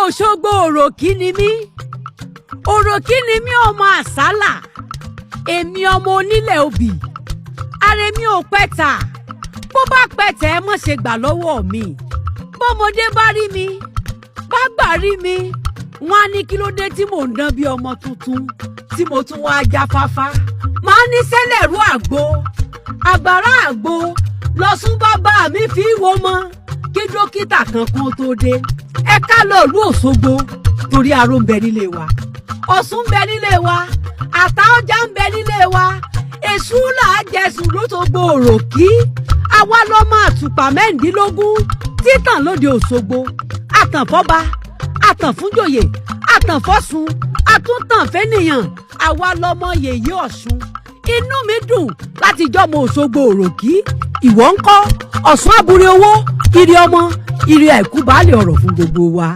Òṣogbo òròkí ni mí, òròkí ni mí, ọmọ àsálà, èmi ọmọ onílẹ̀ obì, arẹ̀mí ò pẹ́ta, bó bá pẹ́tẹ́ ẹ mọ̀ ṣe gbà lọ́wọ́ mi. Bọ́mọdé bá rí mi, bá gbà rí mi, wọ́n á ní kí ló dé tí mò ń dán bí ọmọ tuntun tí mo tún wá jáfáfá. Màá ní sẹ́lẹ̀rú àgbo, àgbàrá àgbo lọ́sùn bàbá mi fi wo mọ́ kí dókítà kankan tó dé. Ẹ ká lọ ìlú Òṣogbo torí aró ń bẹ nílé wa, Ọ̀ṣun ń bẹ nílé wa, Àtaọ́jà ń bẹ nílé wa, èṣù là á jẹsùn lóṣogbo òròkí. Àwa lọ́mọ àtùpà 16 títàn lóde Òṣogbo, àtànfọ́ba, àtànfúnjòyè, àtànfọ́sùn, àtúntànfẹ́nìyàn. Àwa lọ́mọ yèyé Ọ̀ṣun. Inú mi dùn láti jọ́mọ Òṣogbo òròkí. Ìwọ ńkọ́? Ọ̀ṣun àbúrò owó, ire ọmọ, ire àìkú baálé ọ̀rọ̀ fún gbogbo wa.